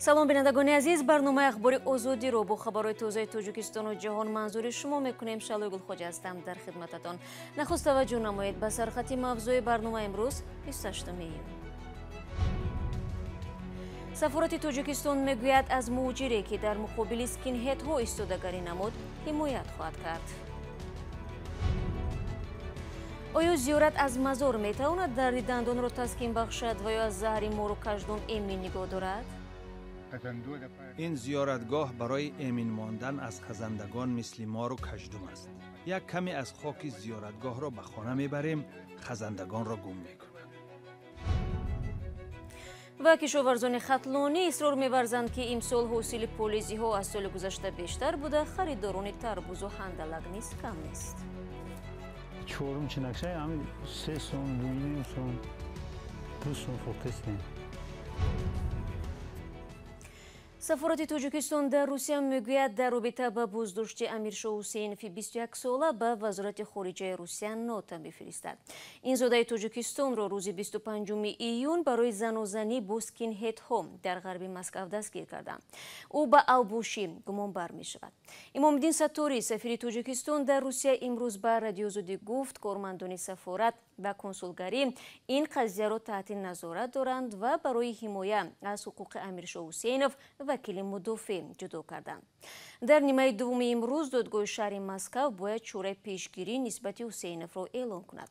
Салом, бинандагони азиз. Барномаи Ахбори Озодиро бо хабарҳои тозаи Тоҷикистону ҷаҳон манзури шумо мекунем. Шалои Гулхоҷа ҳастам дар хидмататон. Нахуст таваҷҷӯҳ намоед ба сархати мавзӯи барнома имрӯз, 28 июн. Сафорати Тоҷикистон мегӯяд, аз муҳоҷире, ки дар муқобили скинҳедҳо истодагарӣ намуд, ҳимоят хоҳад кард. Оё зиёрат аз мазор метавонад дарди дандонро таскин бахшад ва ё аз заҳри мору каждум эмин нигоҳ дорад? Ин зиёратгоҳ барои эмин мондан аз хазандагон мисли мору каждум аст. Як каме аз хоки зиёратгоҳро ба хона мебарем, хазандагонро гум мекунад. Ва кишоварзони хатлонӣ исрор меварзанд, ки имсол ҳосили полизиҳо аз соли гузашта бештар буда, харидорони тарбузу ҳандалак низ кам нест. Чорум чинакшай ҳамин 3 сом, 2,5 сом, 2 сом фурӯхтестем. Сафорати Тоҷикистон дар Русия мегӯяд, дар робита ба боздошти Амиршоҳ Ҳусейнови 21-сола ба Вазорати хориҷаи Русия нота мефиристад. Ин зодаи Тоҷикистонро рӯзи 25 июн барои занозанӣ бо скинҳедҳо дар ғарби Москав дастгир карданд. Ӯ ба авбошӣ гумонбар мешавад. Имомиддин Сатторӣ, сафири Тоҷикистон дар Русия, имрӯз ба Радиоозодӣ гуфт, кормандони сафорат ва консулгарӣ ин қазияро таҳти назорат доранд ва барои ҳимоя аз ҳуқуқи Амиршоҳ Ҳусейнов вакили мудофеъ ҷудо карданд. Дар нимаи дуввуми имрӯз додгоҳи шаҳри Москав бояд чораи пешгирӣ нисбати Ҳусейновро эълон кунад.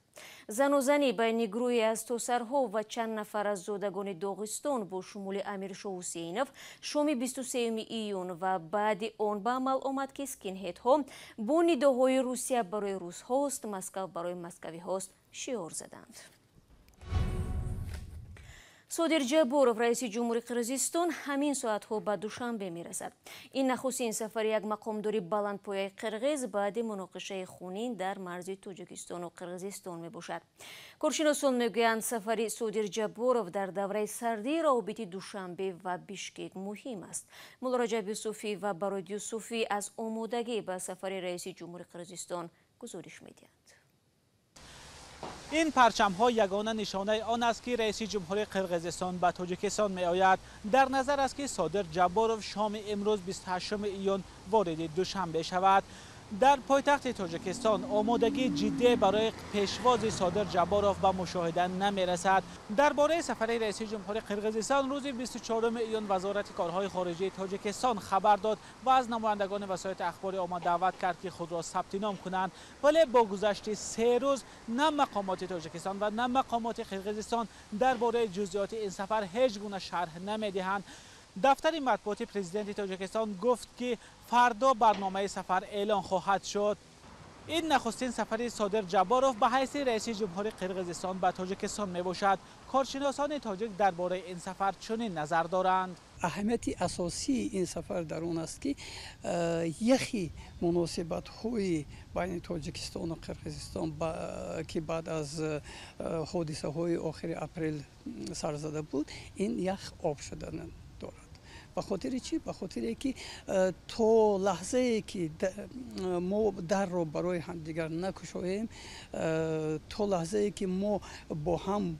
Занозанӣ байни гурӯҳе аз тосарҳо ва чанд нафар аз зодагони Доғистон бо шумули Амиршоҳ Ҳусейнов шоми 23 июн ва баъди он ба амал омад, ки скинҳедҳо бо нидоҳои «Русия барои русҳост, Москав барои москавиҳост» шиор заданд. Содир Ҷабборов, раиси ҷумҳури Қирғизистон, ҳамин соатҳо ба Душанбе мерасад. Ин нахустин сафари як мақомдори баландпояи қирғиз баъди муноқишаи хунин дар марзи Тоҷикистону Қирғизистон мебошад. Коршиносон мегӯянд, сафари Содир Ҷабборов дар давраи сардии равобити Душанбе ва Бишкек муҳим аст. Муллораҷаб Юсуфӣ ва Барод Юсуфӣ аз омодагӣ ба сафари раиси ҷумҳури Қирғизистон гузориш медиҳанд. Ин парчамҳо ягона нишонаи он аст, ки раиси ҷумҳури Қирғизистон ба Тоҷикистон меояд. Дар назар аст, ки Содир Ҷабборов шоми имрӯз, 28 июн, вориди Душанбе шавад. Дар пойтахти Тоҷикистон омодагии ҷиддӣ барои пешвози Содир Ҷабборов ба мушоҳида намерасад. Дар бораи сафари раиси ҷумҳури Қирғизистон рӯзи 24 июн Вазорати корҳои хориҷии Тоҷикистон хабар дод ва аз намояндагони васоити ахбори омма даъват кард, ки худро сабти ном кунанд. Вале бо гузашти 3 рӯз на мақомоти Тоҷикистон ва на мақомоти Қирғизистон дар бораи ҷузъиёти ин сафар ҳеҷ гуна шарҳ намедиҳанд. Дафтари матбуоти президенти Тоҷикистон гуфт, ки фардо барномаи сафар эълон хоҳад шуд. Ин нахустин сафари Содир Ҷабборов ба ҳайси раиси ҷумҳури Қирғизистон ба Тоҷикистон мебошад. Коршиносони тоҷик дар бораи ин сафар чунин назар доранд. Аҳамияти асосии ин сафар дар он аст, ки яхи муносибатҳои байни Тоҷикистону Қирғизистон, ки баъд аз ҳодисаҳои охири апрел сар зада буд, ин ях об шуда дорад. Ба хотири чӣ? Ба хотире ки то лаҳзае ки мо дарро барои ҳамдигар накушоем, то лаҳзае ки мо бо ҳам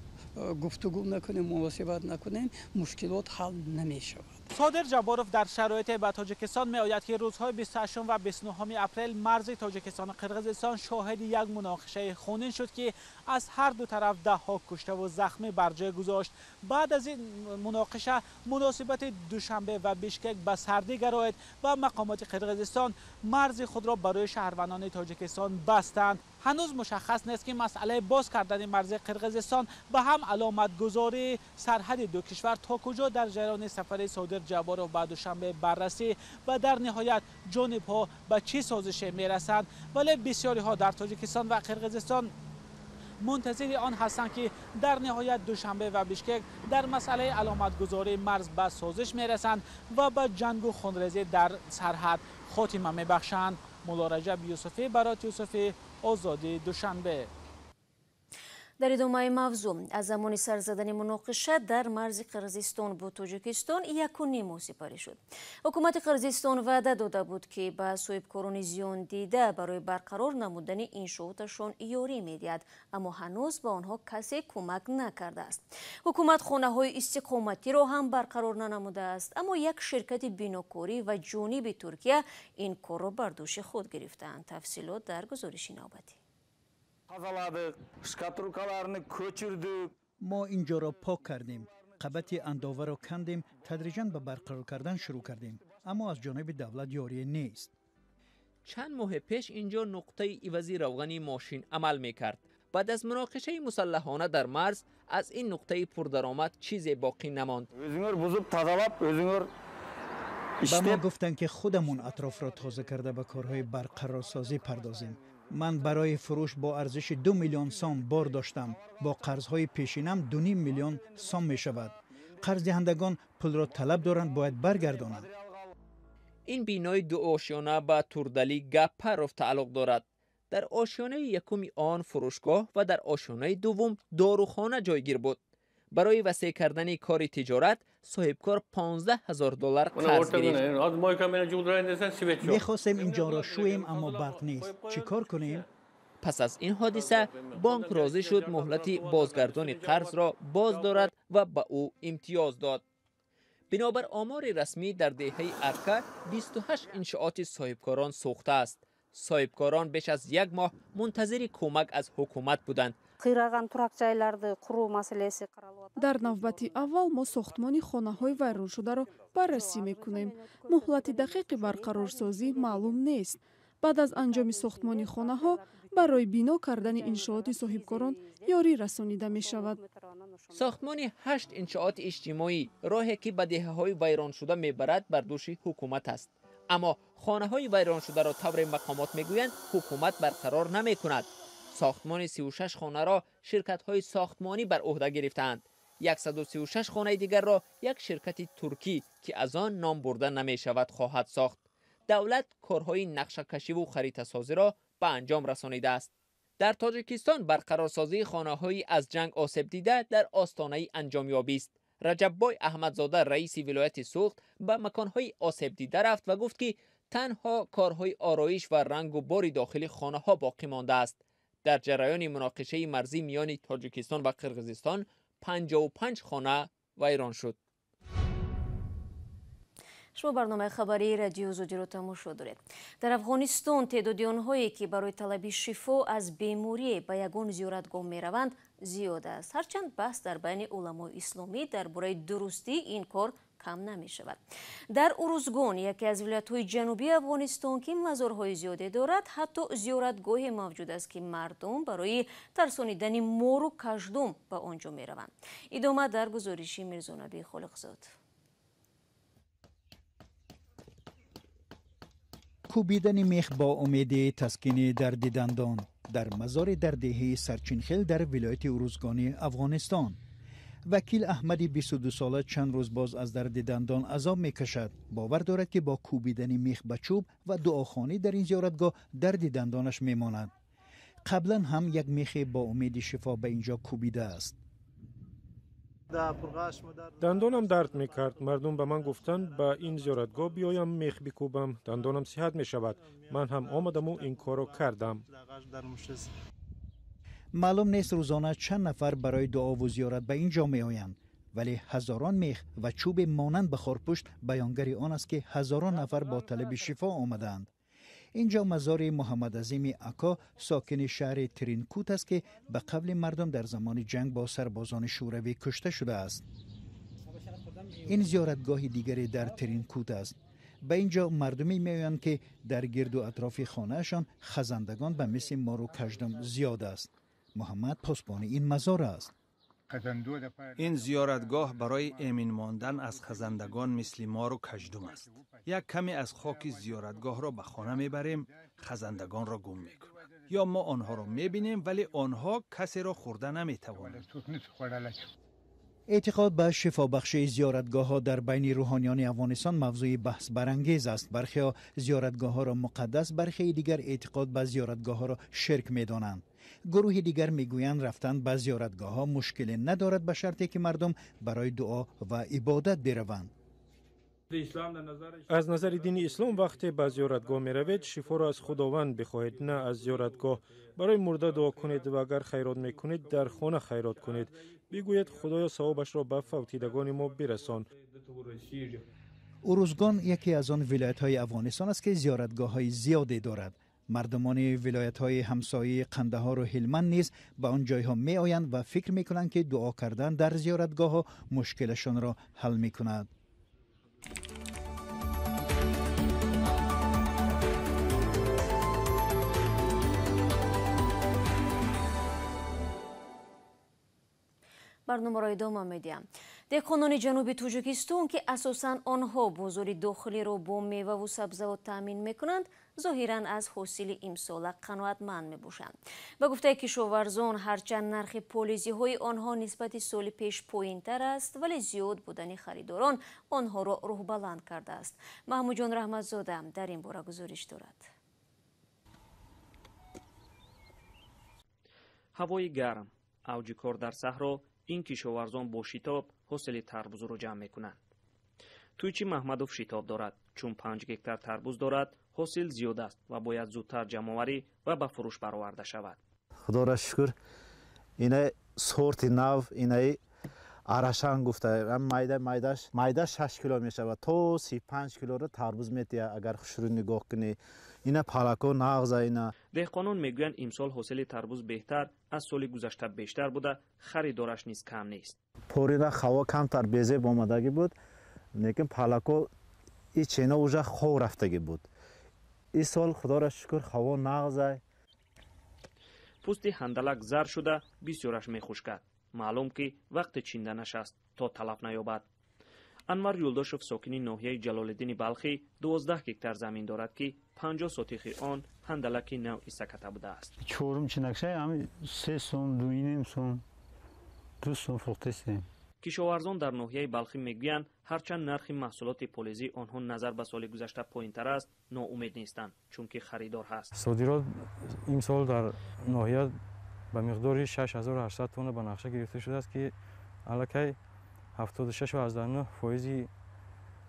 гуфтугӯ накунем, муносибат накунем, мушкилот ҳал намешавад. Содир Ҷабборов дар шароите ба Тоҷикистон меояд, ки рӯзҳои 28 ва 29 апрел марзи Тоҷикистону Қирғизистон шоҳиди як муноқишаи хунин шуд, ки аз ҳар ду тараф даҳҳо куштаву захмӣ бар ҷой гузошт. Баъд аз ин муноқиша муносибати Душанбе ва Бишкек ба сардӣ гароид ва мақомоти Қирғизистон марзи худро барои шаҳрвандони Тоҷикистон бастанд. Ҳанӯз мушаххас нест, ки масъалаи боз кардани марзи Қирғизистон ба ҳам аломатгузории сарҳади ду кишвар то куҷо дар ҷараёни сафари Содир Ҷабборов ба Душанбе баррасӣ ва дар ниҳоят ҷонибҳо ба чӣ созише мерасанд. Вале бисёриҳо дар Тоҷикистон ва Қирғизистон мунтазири он ҳастанд, ки дар ниҳоят Душанбе ва Бишкек дар масъалаи аломатгузории марз ба созиш мерасанд ва ба ҷангу хунрезӣ дар сарҳад хотима мебахшанд. Муллораҷаб Юсуфӣ, Барот Юсуфӣ, Озодӣ, Душанбе. Дар идомаи мавзӯъ, аз замони сар задани муноқиша дар марзи Қирғизистон бо Тоҷикистон 1,5 моҳ сипарӣ шуд. Ҳукумати Қирғизистон ваъда дода буд, ки ба соҳибкорони зиёндида барои барқарор намудани иншооташон ёрӣ медиҳад, аммо ҳанӯз ба онҳо касе кӯмак накардааст. Ҳукумат хонаҳои истиқоматиро ҳам барқарор нанамудааст, аммо як ширкати бинокорӣ ва ҷониби Туркия ин корро бар дӯши худ гирифтаанд. Тафсилот дар гузориши навбатӣ. Мо инҷоро пок кардем, қабати андоваро кандем, тадриҷан ба барқарор кардан шурӯъ кардем, аммо аз ҷониби давлат ёрие нест. Чанд моҳ пеш инҷо нуқтаи ивази равғани мошин амал мекард. Баъд аз муноқишаи мусаллаҳона дар марз аз ин нуқтаи пурдаромад чизе боқӣ намонд. Ба мо гуфтанд, ки худамон атрофро тоза карда ба корҳои барқарорсозӣ пардозем. Ман барои фурӯш бо арзиши 2 миллион сом бор доштам. Бо қарзҳои пешинам 2,5 миллион сом мешавад. Қарздиҳандагон пулро талаб доранд, бояд баргардонанд. Ин бинои дуошёна ба Турдалӣ Гаппаров тааллуқ дорад. Дар ошёнаи якуми он фурӯшгоҳ ва дар ошёнаи дуввум дорухона ҷойгир буд. Барои васеъ кардани кори тиҷорат соҳибкор 15,000 доллар қарз гирифт. Мехостем инҷоро шӯем, аммо барқ нест. Чӣ кор кунем? Пас аз ин ҳодиса бонк розӣ шуд муҳлати бозгардони қарзро боз дорад ва ба ӯ имтиёз дод. Бинобар омори расмӣ дар деҳаи Арка 28 иншооти соҳибкорон сӯхтааст. Соҳибкорон беш аз як моҳ мунтазири кӯмак аз ҳукумат буданд. Дар навбати аввал мо сохтмони хонаҳои вайроншударо баррасӣ мекунем. Муҳлати дақиқи барқарорсозӣ маълум нест. Баъд аз анҷоми сохтмони хонаҳо барои бино кардани иншооти соҳибкорон ёрӣ расонида мешавад. Сохтмони 8 иншооти иҷтимоӣ роҳе ки ба деҳаҳои вайроншуда мебарад бар дӯши ҳукумат аст. Аммо хонаҳои вайроншударо тавре мақомот мегӯянд ҳукумат барқарор намекунад. Сохтмони 36 хонаро ширкатҳои сохтмонӣ бар уҳда гирифтаанд. 136 хонаи дигарро як ширкати туркӣ ки аз он ном бурда намешавад хоҳад сохт. Давлат корҳои нақшакашиву харитасозиро ба анҷом расонидааст. Дар Тоҷикистон барқарорсозии хонаҳои аз ҷанг осебдида дар остонаи анҷомёбист. Раҷаббой Аҳмадзода, раиси вилояти Суғд, ба маконҳои осебдида рафт ва гуфт, ки танҳо корҳои ороиш ва рангу бори дохили хонаҳо боқӣ мондааст. Дар ҷараёни муноқишаи марзӣ миёни Тоҷикистон ва Қирғизистон 55 хона вайрон шуд. Шумо барномаи хабарии Радиои Озодиро тамошо доред. Дар Афғонистон теъдоди онҳое, ки барои талаби шифо аз беморӣ ба ягон зиёратгоҳ мераванд, зиёд аст. Ҳарчанд баҳс дар байни уламои исломӣ дар бораи дурустии ин кор кам намешавад. Дар Урузгон, яке аз вилоятҳои ҷанубии Афғонистон, ки мазорҳои зиёде дорад, ҳатто зиёратгоҳе мавҷуд аст, ки мардум барои тарсонидани мору каждум ба он ҷо мераванд. Идома дар гузориши Мирзонаби Холиқзод. Кӯбидани мех бо умеди таскини дарди дандон дар мазори дар деҳаи Сарчинхел дар вилояти Урузгони Афғонистон. Вакил Аҳмади 22сола чанд рӯз боз аз дарди дандон азоб мекашад. Бовар дорад, ки бо кӯбидани мех ба чӯб ва дуохонӣ дар ин зиёратгоҳ дарди дандонаш мемонад. Қаблан ҳам як мехе бо умеди шифо ба инҷо кӯбидааст. Дандонам дард мекард. Мардум ба ман гуфтанд, ба ин зиёратгоҳ биёям, мех бикӯбам, дандонам сиҳат мешавад. Ман ҳам омадаму ин корро кардам. Маълум нест рӯзона чанд нафар барои дуову зиёрат ба ин ҷо меоянд, вале ҳазорон мех ва чӯби монанд ба хорпушт баёнгари он аст, ки ҳазорон нафар бо талаби шифо омадаанд. Инҷо мазори Муҳаммадазими Ако, сокини шаҳри Тринкут аст, ки ба қавли мардум дар замони ҷанг бо сарбозони шӯравӣ кушта шудааст. Ин зиёратгоҳи дигаре дар Тринкут аст. Ба ин ҷо мардуме меоянд, ки дар гирду атрофи хонаашон хазандагон ба мисли мору каждум зиёд аст. Муҳаммад посбони ин мазор аст. Ин зиёратгоҳ барои эмин мондан аз хазандагон мисли мору каждум аст. Як каме аз хоки зиёратгоҳро ба хона мебарем, хазандагонро гум мекунад. Ё мо онҳоро мебинем, вале онҳо касеро хӯрда наметавонанд. Эътиқод ба шифобахшии зиёратгоҳҳо дар байни рӯҳониёни Афғонистон мавзӯи баҳсбарангез аст. Бархеҳо зиёратгоҳҳоро муқаддас, бархеи дигар эътиқод ба зиёратгоҳҳоро ширк медонанд. Гурӯҳи дигар мегӯянд, рафтан ба зиёратгоҳҳо мушкиле надорад, ба шарте ки мардум барои дуо ва ибодат бираванд. Аз назари дини ислом, вақте ба зиёратгоҳ меравед, шифоро аз Худованд бихоҳед, на аз зиёратгоҳ. Барои мурда дуо кунед ва агар хайрот мекунед, дар хона хайрот кунед. Бигӯед: «Худоё, савобашро ба фавтидагони мо бирасон». Урузгон яке аз он вилоятҳои Афғонистон аст, ки зиёратгоҳҳои зиёде дорад. Мардумони вилоятҳои ҳамсояи Қандаҳору Ҳилманд низ ба он ҷойҳо меоянд ва фикр мекунанд, ки дуо кардан дар зиёратгоҳҳо мушкилашонро ҳал мекунад. Барномаро идома медиҳам. Деҳқонони ҷануби Тоҷикистон, ки асосан онҳо бозори дохилиро бо меваву сабзавот таъмин мекунанд, зоҳиран аз ҳосили имсола қаноатманд мебошанд. Ба гуфтаи кишоварзон, ҳарчанд нархи полизиҳои онҳо нисбати соли пеш поинтар аст, вале зиёд будани харидорон онҳоро рӯҳбаланд кардааст. Маҳмудҷон Раҳматзода дар ин бора гузориш дорад. Ҳавои гарм, авҷи кор дар саҳро, ин кишоварзон бо шитоб ҳосили тарбузро ҷамъ мекунанд. Тӯйчи Маҳмадов шитоб дорад, чун 5 гектар тарбуз дорад. Ҳосил зиёд аст ва бояд зудтар ҷамъоварӣ ва ба фурӯш бароварда шавад. Худоро шукр, инаи сорти нав, инаи Арашан гуфта, майда майдаш, майда 6 кило мешавад, то 35 килоро тарбуз метиҳад, агар хушрӯ нигоҳ кунӣ. Ина палако нағза ина. Деҳқонон мегӯянд, имсол ҳосили тарбуз беҳтар аз соли гузашта бештар буда, харидораш низ кам нест. Порина ҳаво камтар безеб омадагӣ буд, лекин палако и чена уже хов рафтагӣ буд. Ин сол, худоро шукр, ҳаво нағза. Пӯсти ҳандалак зар шуда, бисёраш мехушкад. Маълум, ки вақти чинданаш аст, то талаф наёбад. Анвар Юлдошев, сокини ноҳияи Ҷалолиддини Балхӣ, 12 гектар замин дорад, ки 50 сотихи он ҳандалаки навъи саката будааст. Чорум чинакшай ҳами 3 сом, 2,5 сом, 2 сом фурӯхтестем. Кишоварзон дар ноҳияи Балхӣ мегӯянд, ҳарчанд нархи маҳсулоти полизии онҳо назар ба соли гузашта поинтар аст, ноумед нестанд, чунки харидор ҳаст. Содирот имсол дар ноҳия ба миқдори 6800 тонна ба нақша гирифта шудааст, ки аллакай 76,9 фоизи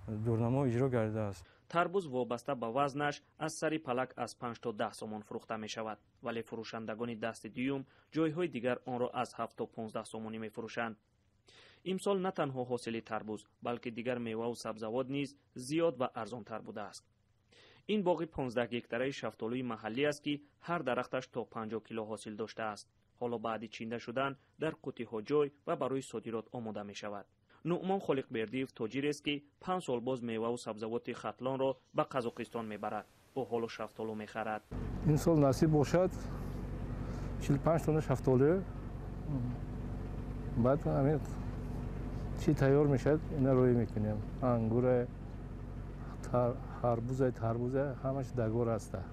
дурнамо иҷро гардидааст. Тарбуз вобаста ба вазнаш аз сари палак аз 5 то 10 сомон фурӯхта мешавад, вале фурӯшандагони дасти дуюм ҷойҳои дигар онро аз 7 то 15 сомонӣ мефурӯшанд. Имсол на танҳо ҳосили тарбуз, балки дигар меваву сабзавот низ зиёд ва арзонтар будааст. Ин боғи 15 гектараи шафтолӯи маҳаллӣ аст, ки ҳар дарахташ то 50 кило ҳосил доштааст. Ҳоло баъди чинда шудан дар қуттиҳо ҷой ва барои содирот омода мешавад. Нуъмон Холиқбердиев тоҷирест, ки 5 сол боз меваву сабзавоти Хатлонро ба Қазоқистон мебарад. Ӯ ҳоло шафтолӯ мехарад. Ин сол насиб бошад, 45 тонна шафтолӯ, баъд ҳамин чӣ тайёр мешавад, ина рӯй мекунем. Ангура, харбуза, тарбуза, ҳамаш дагор аста.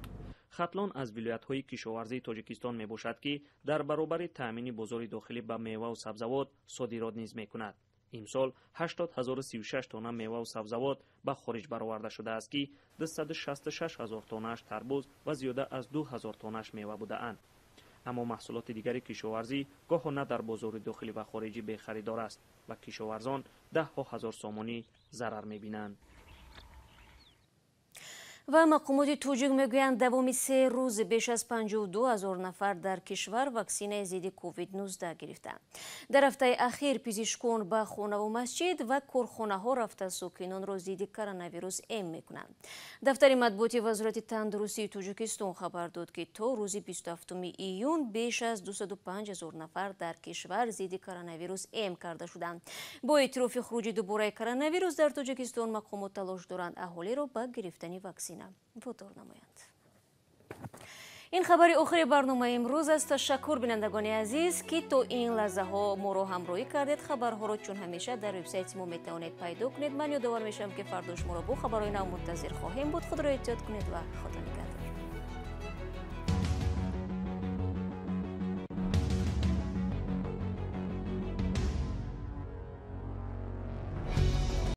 Хатлон аз вилоятҳои кишоварзии Тоҷикистон мебошад, ки дар баробари таъмини бозори дохилӣ ба меваву сабзавот содирот низ мекунад. Имсол 80 036 тонна меваву сабзавот ба хориҷ бароварда шудааст, ки 266 ҳазор тоннааш тарбуз ва зиёда аз 2 ҳазор тоннааш мева будаанд. Аммо маҳсулоти дигари кишоварзӣ гоҳо на дар бозори дохилӣ ва хориҷӣ бехаридор аст ва кишоварзон даҳҳо ҳазор сомонӣ зарар мебинанд. Ва мақомоти тоҷик мегӯянд, давоми 3 рӯз беш аз 52 ҳазор нафар дар кишвар ваксинаи зидди COVID-19 гирифтанд. Дар ҳафтаи ахир пизишкон ба хонаву масҷид ва корхонаҳо рафта, сокинонро зидди коронавирус эм мекунанд. Дафтари матбуоти Вазорати тандурустии Тоҷикистон хабар дод, ки то рӯзи 27 июн беш аз 205 ҳазор нафар дар кишвар зидди коронавирус эм карда шуданд. Бо эътирофи хуруҷи дубораи коронавирус дар Тоҷикистон, мақомот талош доранд аҳолиро ба гирифтани ваксина водор намоянд. Ин хабари охири барномаи имрӯз аст. Ташаккур, бинандагони азиз, ки то ин лаҳзаҳо моро ҳамроҳӣ кардед. Хабарҳоро чун ҳамеша дар вебсайти мо метавонед пайдо кунед. Ман ёдовар мешавам, ки фардо шуморо бо хабарҳои нав мунтазир хоҳем буд. Худро эҳтиёт кунед ва Худо нигаҳдор.